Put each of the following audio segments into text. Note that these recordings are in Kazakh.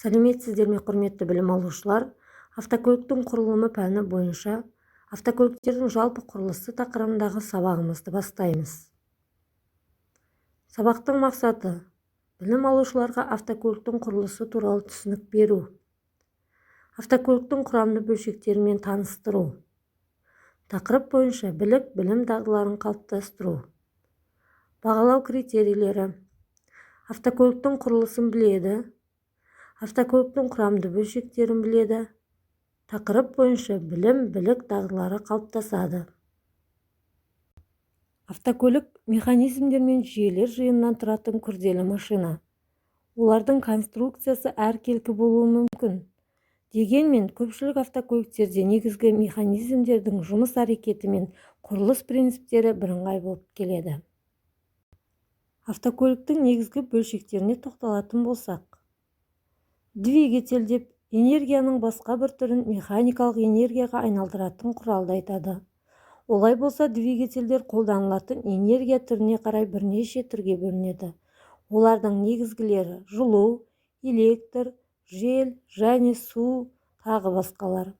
Сәлеметсіздер ме, құрметті білім алушылар! Автокөліктің құрылымы пәні бойынша автокөліктердің жалпы құрылысы тақырыбындағы сабағымызды бастаймыз. Сабақтың мақсаты: білім алушыларға автокөліктің құрылысы туралы түсінік беру, автокөліктің құрамды бөлшектерімен таныстыру, тақырып бойынша білік, білім дағдыларын қалыптастыру. Бағалау критерийлері: автокөліктің құрылысын біледі, автокөліктің құрамды бөлшектерін біледі, тақырып бойынша білім, білік дағдылары қалыптасады. Автокөлік – механизмдер мен жүйелер жиынынан тұратын күрделі машина. Олардың конструкциясы әркелкі болуы мүмкін. Дегенмен көпшілік автокөліктерде негізгі механизмдердің жұмыс әрекеті мен құрылыс принциптері бірыңғай болып келеді. Автокөліктің негізгі бөлшектеріне тоқталатын болсақ, двигатель деп энергияның басқа бір түрін механикалық энергияға айналдыратын құралды айтады. Олай болса, двигательдер қолданылатын энергия түріне қарай бірнеше түрге бөлінеді. Олардың негізгілері: жылу, электр, жел және су, тағы басқалар.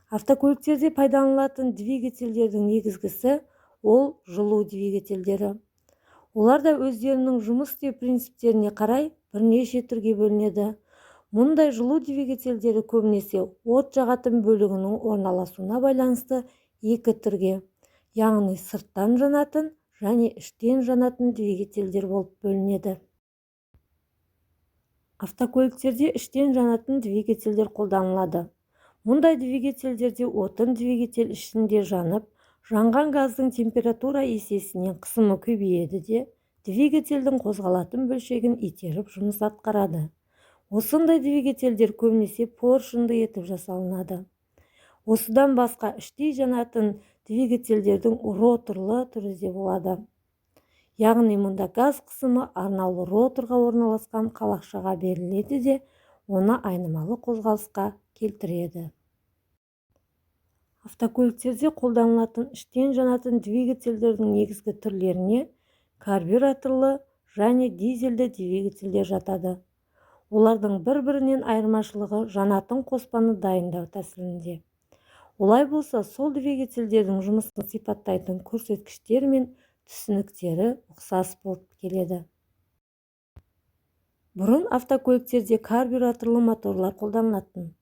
Автокөліктерде пайдаланылатын двигательдердің негізгісі – ол жылу двигательдері. Олар да өздерінің жұмыс істеу принциптеріне қарай бірнеше түрге бөлінеді. Мұндай жылу двигательдері көбінесе от жағатын бөлігінің орналасуына байланысты екі түрге, яғни сырттан жанатын және іштен жанатын двигательдер болып бөлінеді. Автокөліктерде іштен жанатын двигательдер қолданылады. Мұндай двигательдерде отын двигатель ішінде жанып, жанған газдың температура есесінен қысымы көбейеді де, двигательдің қозғалатын бөлшегін итеріп жұмыс атқарады. Осындай двигательдер көбінесе поршенді етіп жасалынады. Осыдан басқа іштей жанатын двигательдердің роторлы түрі де болады, яғни мұнда газ қысымы арнаулы роторға орналасқан қалақшаға беріледі де, оны айнымалы қозғалысқа келтіреді. Автокөліктерде қолданылатын іштен жанатын двигательдердің негізгі түрлеріне карбюраторлы және дизельді двигательдер жатады. Олардың бір-бірінен айырмашылығы жанатын қоспаны дайындау тәсілінде. Олай болса, сол двигательдердің жұмысын сипаттайтын көрсеткіштер мен түсініктері ұқсас болып келеді. Бұрын автокөліктерде карбюраторлы моторлар қолданылатын.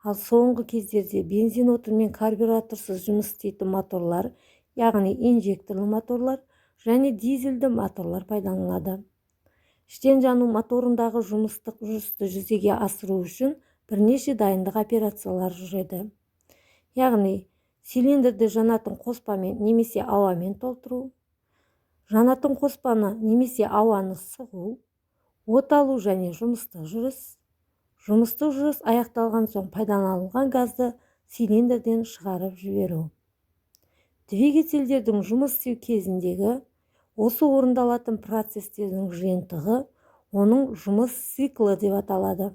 Ал соңғы кездерде бензин отынымен карбюраторсыз жұмыс істейтін моторлар, яғни инжекторлы моторлар және дизельді моторлар пайдаланылады. Іштен жану моторындағы жұмыстық жүрісті жүзеге асыру үшін бірнеше дайындық операциялары жүреді, яғни цилиндрді жанатын қоспамен немесе ауамен толтыру, жанатын қоспаны немесе ауаны сығу, от алу және жұмыстық жүріс, жұмыстық жүріс аяқталған соң пайдаланылған газды цилиндрден шығарып жіберу. Двигательдердің жұмыс істеу кезіндегі осы орындалатын процестердің жиынтығы оның жұмыс циклі деп аталады.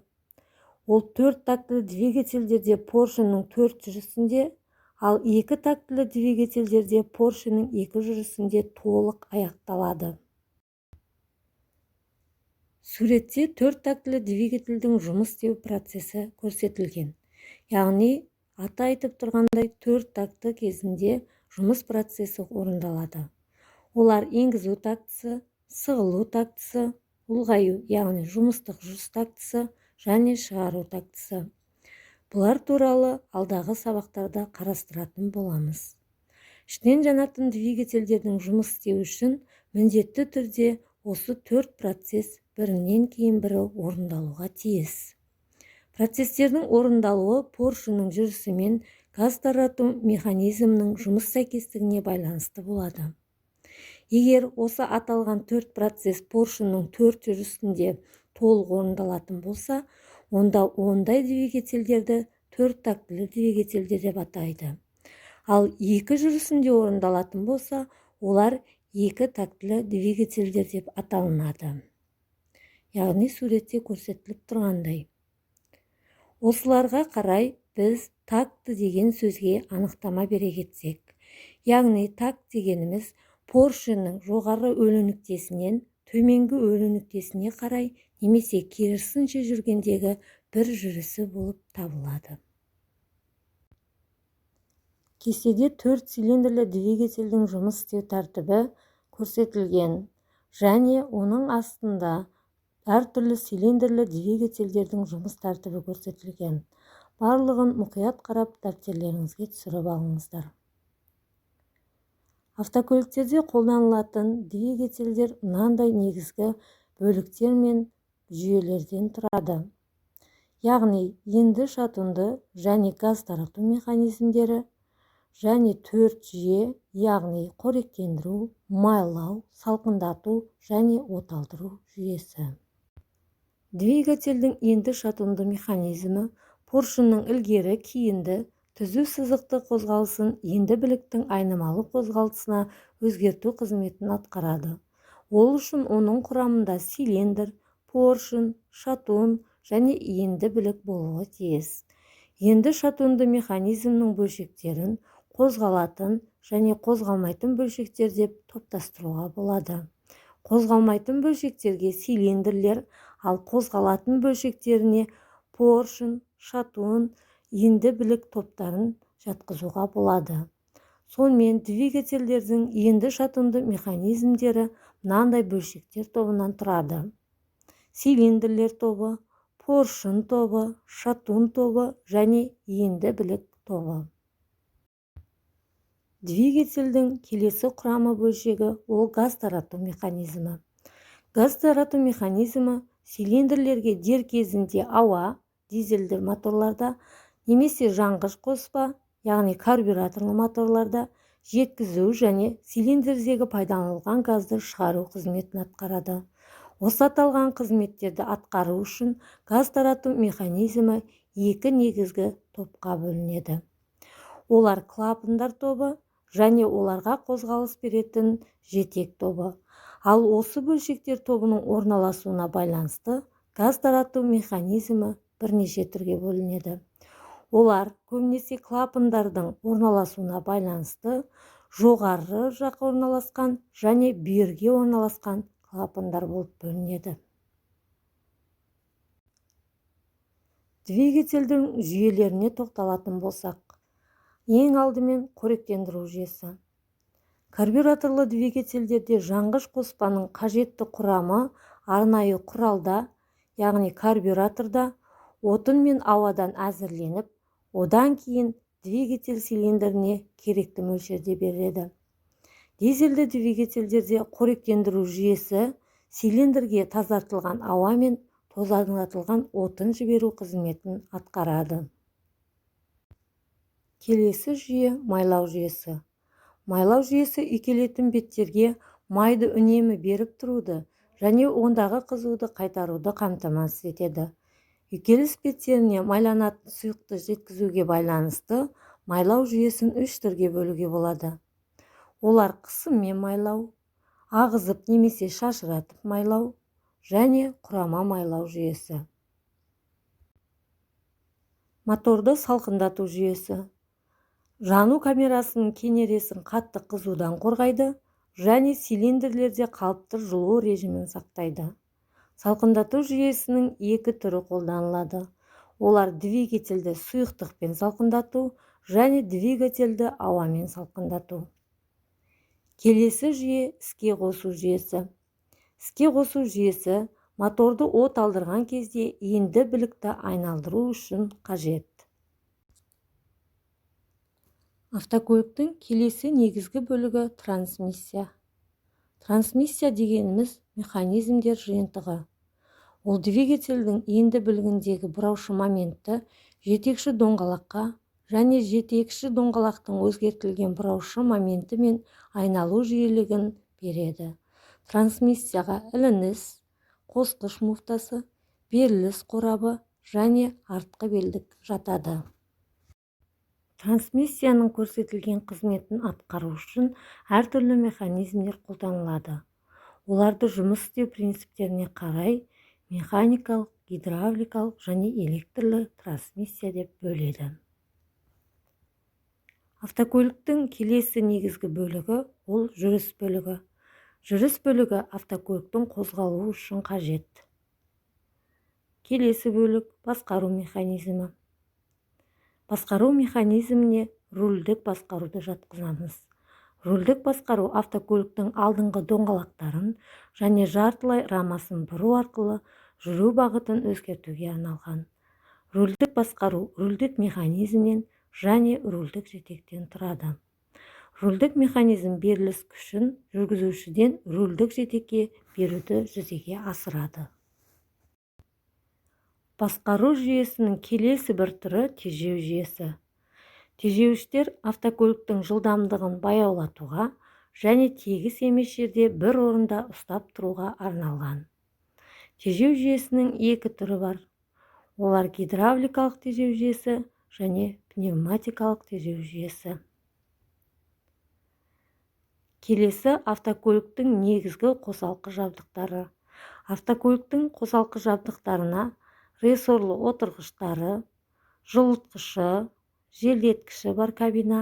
Ол төрт тактілі двигательдерде поршеннің төрт жүрісінде, ал екі тактілі двигательдерде поршеннің екі жүрісінде толық аяқталады. Суретте төрт тактілі двигательдің жұмыс істеу процесі көрсетілген, яғни аты айтып тұрғандай, төрт такті кезінде жұмыс процесі орындалады. Олар: енгізу тактісі, сығылу тактісі, ұлғаю, яғни жұмыстық жүріс тактісі және шығару тактісі. Бұлар туралы алдағы сабақтарда қарастыратын боламыз. Іштен жанатын двигательдердің жұмыс істеуі үшін міндетті түрде осы төрт процесс бірінен кейін бірі орындалуға тиіс. Процестердің орындалуы поршеннің жүрісі мен газ тарату механизмінің жұмыс сәйкестігіне байланысты болады. Егер осы аталған төрт процесс поршеннің төрт жүрісінде толық орындалатын болса, онда ондай двигательдерді төрт тактілі двигательдер деп атайды. Ал екі жүрісінде орындалатын болса, олар екі тактілі двигательдер деп аталынады, яғни суретте көрсетіліп тұрғандай. Осыларға қарай біз такті деген сөзге анықтама бере кетсек, яғни такт дегеніміз – поршеннің жоғары өлу нүктесінен төменгі өру нүктесіне қарай немесе керісінше жүргендегі бір жүрісі болып табылады. Кестеде төрт цилиндрлі двигательдің жұмыс істеу тәртібі көрсетілген және оның астында әртүрлі цилиндрлі двигательдердің жұмыс тәртібі көрсетілген. Барлығын мұқият қарап, дәптерлеріңізге түсіріп алыңыздар. Автокөліктерде қолданылатын двигательдер мынандай негізгі бөліктер мен жүйелерден тұрады. Яғни енді шатунды және газ тарату механизмдері және төрт жүйе, яғни қоректендіру, майлау, салқындату және оталдыру жүйесі. Двигательдің енді шатунды механизмі поршынның ілгері кейінді түзу сызықты қозғалысын енді біліктің айнымалы қозғалысына өзгерту қызметін атқарады. Ол үшін оның құрамында цилиндр, поршень, шатун және енді білік болуы тиіс. Енді шатунды механизмнің бөлшектерін қозғалатын және қозғалмайтын бөлшектер деп топтастыруға болады. Қозғалмайтын бөлшектерге цилиндрлер, ал қозғалатын бөлшектеріне поршень, шатун, енді білік топтарын жатқызуға болады. Сонымен, двигательдердің енді шатунды механизмдері мынандай бөлшектер тобынан тұрады: цилиндрлер тобы, поршень тобы, шатун тобы және енді білік тобы. Двигательдің келесі құрамы бөлшегі ол газ тарату механизмі. Газ тарату механизмі цилиндрлерге дер кезінде ауа, дизельді моторларда немесе жанғыш қоспа, яғни карбюраторлы моторларда жеткізу және цилиндрдегі пайдаланылған газды шығару қызметін атқарады. Осы аталған қызметтерді атқару үшін газ тарату механизмі екі негізгі топқа бөлінеді. Олар клапандар тобы және оларға қозғалыс беретін жетек тобы. Ал осы бөлшектер тобының орналасуына байланысты газ тарату механизмі бірнеше түрге бөлінеді. Олар көбінесе клапандардың орналасуына байланысты жоғары жаққа орналасқан және бүйірге орналасқан клапандар болып бөлінеді. Двигательдің жүйелеріне тоқталатын болсақ, ең алдымен қоректендіру жүйесі. Карбюраторлы двигательдерде жанғыш қоспаның қажетті құрамы арнайы құралда, яғни карбюраторда отын мен ауадан әзірленіп, одан кейін двигатель цилиндріне керекті мөлшерде беріледі. Дизельді двигательдерде қоректендіру жүйесі цилиндрге тазартылған ауа мен тозаңдатылған отын жіберу қызметін атқарады. Келесі жүйе майлау жүйесі. Майлау жүйесі үйкелетін беттерге майды үнемі беріп тұруды және ондағы қызуды қайтаруды қамтамасыз етеді. Үйкеліс беттеріне майланатын сұйықты жеткізуге байланысты майлау жүйесін үш түрге бөлуге болады. Олар қысыммен майлау, ағызып немесе шашыратып майлау және құрама майлау жүйесі. Моторды салқындату жүйесі. Жану камерасының кенересін қатты қызудан қорғайды және цилиндрлерде қалыпты жылу режимін сақтайды. Салқындату жүйесінің екі түрі қолданылады. Олар двигательді сұйықтықпен салқындату және двигательді ауамен салқындату. Келесі жүйе іске қосу жүйесі. Іске қосу жүйесі моторды от алдырған кезде енді білікті айналдыру үшін қажет. Автокөліктің келесі негізгі бөлігі трансмиссия. Трансмиссия дегеніміз механизмдер жиынтығы. Ол двигательдің енді білігіндегі бұраушы моментті жетекші доңғалаққа және жетекші доңғалақтың өзгертілген бұраушы моменті мен айналу жиілігін береді. Трансмиссияға ілініс, қосқыш муфтасы, беріліс қорабы және артқы белдік жатады. Трансмиссияның көрсетілген қызметін атқару үшін әртүрлі механизмдер қолданылады. Оларды жұмыс істеу принциптеріне қарай механикалық, гидравликалық және электрлі трансмиссия деп бөледі. Автокөліктің келесі негізгі бөлігі ол жүріс бөлігі. Жүріс бөлігі автокөліктің қозғалуы үшін қажет. Келесі бөлік басқару механизмі. Басқару механизміне рульдік басқаруды жатқызамыз. Рульдік басқару автокөліктің алдыңғы доңғалақтарын және жартылай рамасын бұру арқылы жүру бағытын өзгертуге арналған. Рульдік басқару рульдік механизмнен және рульдік жетектен тұрады. Рульдік механизм беріліс күшін жүргізушіден рульдік жетекке беруді жүзеге асырады. Басқару жүйесінің келесі бір түрі тежеу жүйесі. Тежеуіштер автокөліктің жылдамдығын баяулатуға және тегіс емес жерде бір орында ұстап тұруға арналған. Тежеу жүйесінің екі түрі бар. Олар гидравликалық тежеу жүйесі және пневматикалық тежеу жүйесі. Келесі автокөліктің негізгі қосалқы жабдықтары. Автокөліктің қосалқы жабдықтарына рессорлы отырғыштары, жылытқышы, желдеткіші бар кабина,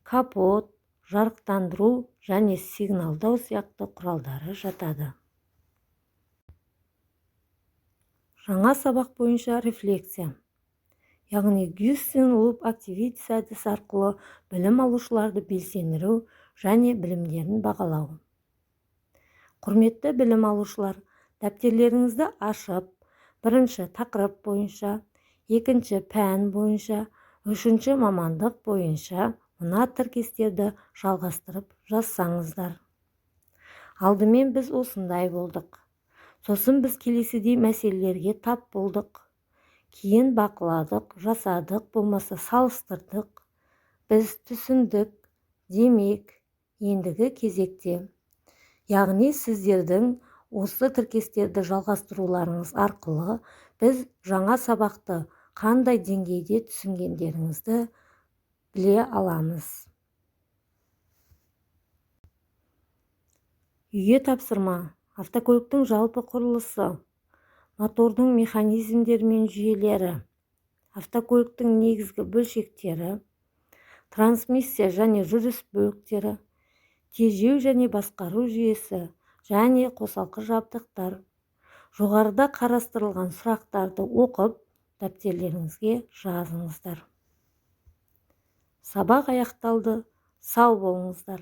капот, жарықтандыру және сигналдау сияқты құралдары жатады. Жаңа сабақ бойынша рефлексия, яғни Гюссен Loop Activities әдісі арқылы білім алушыларды белсендіру және білімдерін бағалау. Құрметті білім алушылар, дәптерлеріңізді ашып, бірінші тақырып бойынша, екінші пән бойынша, үшінші мамандық бойынша мына тіркестерді жалғастырып жазсаңыздар. Алдымен біз осындай болдық. Сосын біз келесідей мәселелерге тап болдық. Кейін бақыладық, жасадық, болмаса салыстырдық. Біз түсіндік, демек, ендігі кезекте. Яғни сіздердің осы тіркестерді жалғастыруларыңыз арқылы біз жаңа сабақты қандай деңгейде түсінгендеріңізді біле аламыз. Үйге тапсырма. Автокөліктің жалпы құрылысы, мотордың механизмдері мен жүйелері, автокөліктің негізгі бөлшектері, трансмиссия және жүріс бөліктері, тежеу және басқару жүйесі және қосалқы жабдықтар. Жоғарыда қарастырылған сұрақтарды оқып, дәптерлеріңізге жазыңыздар. Сабақ аяқталды. Сау болыңыздар.